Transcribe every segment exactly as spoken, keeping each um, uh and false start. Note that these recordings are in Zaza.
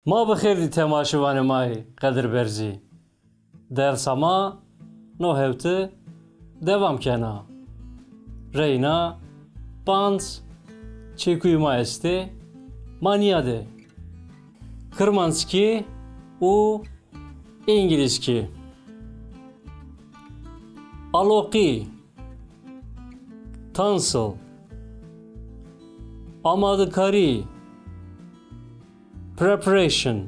Ma bi xêr dî temaşevanê ma yê qedirberzî. Dersa ma no hewte dewam kena. Reyna panc çekuyê ma estê, ma nîyadê. Kirmanckî û îngilizkî. Aloqî, tonsil, amadikarî, preparation,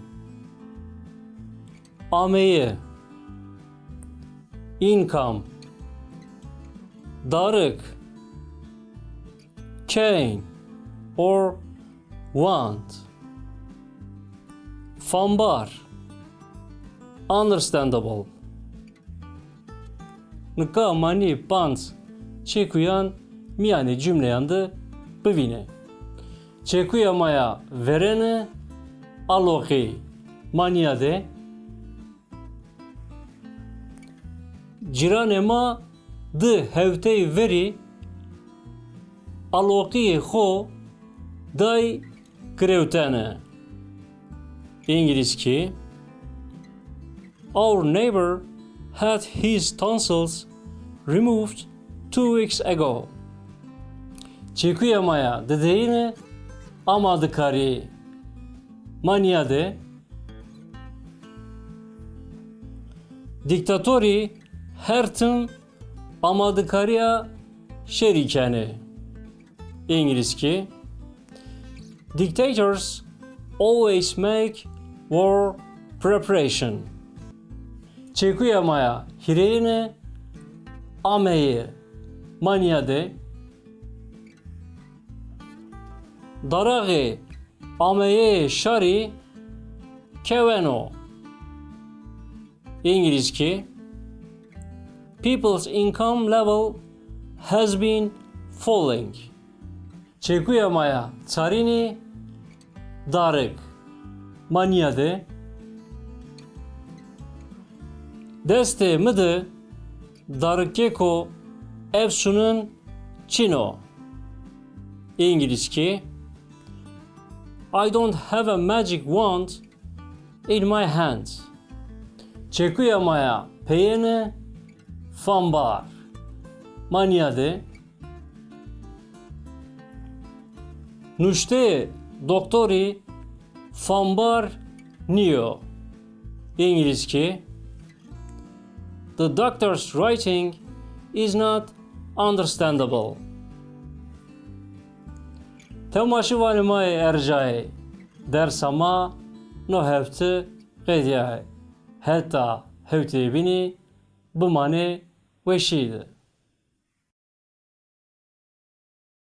ameye, income, darik, cane or want, fambar, understandable. Nika ma nî panc çekuyan mîyanê cumleyan de bivînê. Çekuya ma ya verêne, aloqî, ma nîyadê. Cîranê ma di hewteyê verî aloqîyê xo day girewtene. Îngilizkî. Our neighbor had his tonsils removed two weeks ago. Çekuya ma ya dideyine amadikarî, ma nîyadê. Dîktatorî her tim amadikarîya şerî kenê. Îngilizkî. Dictators always make war preparation. Çekuya ma ya hîrêyine ameye, ma nîyadê. Daraxê ameyeyê şarî keweno. Îngilizkî. People's income level has been falling. Çekuya ma ya çarînî darik, ma nîyadê. Destê mi de darikêko efsunin çin o. Îngilizkî. I don't have a magic wand in my hands. Çekuya ma ya peyêne fambar, ma nîyadê. Nuşteyê doktorî fambar nîyo. Îngilizkî. The doctor's writing is not understandable. Temaşevanê ma yê erjayê, dersa ma no hefte qedîyayê. Heta hewteyê bînî bimanê weşî de.